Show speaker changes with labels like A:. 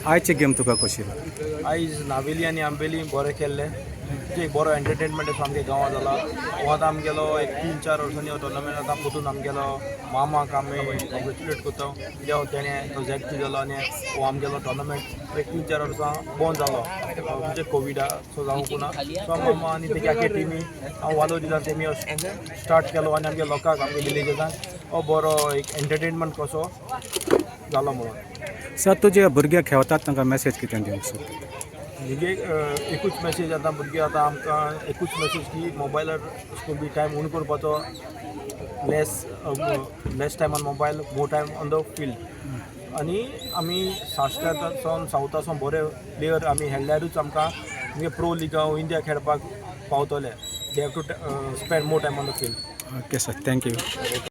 A: आयची गेम तुका कशी लागली?
B: आयज नावेली आनी आंबेली बरें केल्लें. एक बरो एंटरटेनमेंट असो आमगे गांवांत जाला. हो आतां आमगेलो एक 3-4 वर्सांनी हो टोर्नामेंट आतां. परतून आमगेलो मामाक आमी कॉंग्रेच्युलेट करता, कित्याक तेणें तो झॅक्ट जालो आनी हो आमगेलो टोर्नामेंट एक 3-4 वर्सां बंद जालो, म्हणजे कोविडा सो जावंक ना. सो मामा आनी तेगे आख्खे टिमी हांव वालो दिता, तेमी स्टार्ट केलो आनी आमगे लोकांक, आमगे विलेजर्सांक हो बरो एक एंटरटेनमेंट कसो जालो म्हणून.
A: सर, तुजे भुरगे खेळतात, तांकां मॅसेज कितें दिवंक सोदता?
B: म्हणजे एकूच मेसेज, आतां भुरगीं, आतां आमकां एकूच मेसेज की मोबायलार बी टायम उणो करपाचो, less less time on mobile, more time on the field. आनी आमी साश्टांत सावथा सावन बरे प्लेयर आमी खेळ्ळ्यारूच आमकां म्हणजे प्रो लिगा इंडिया खेळपाक पावतले. They have to spend more time on the field.
A: Okay sir, thank you.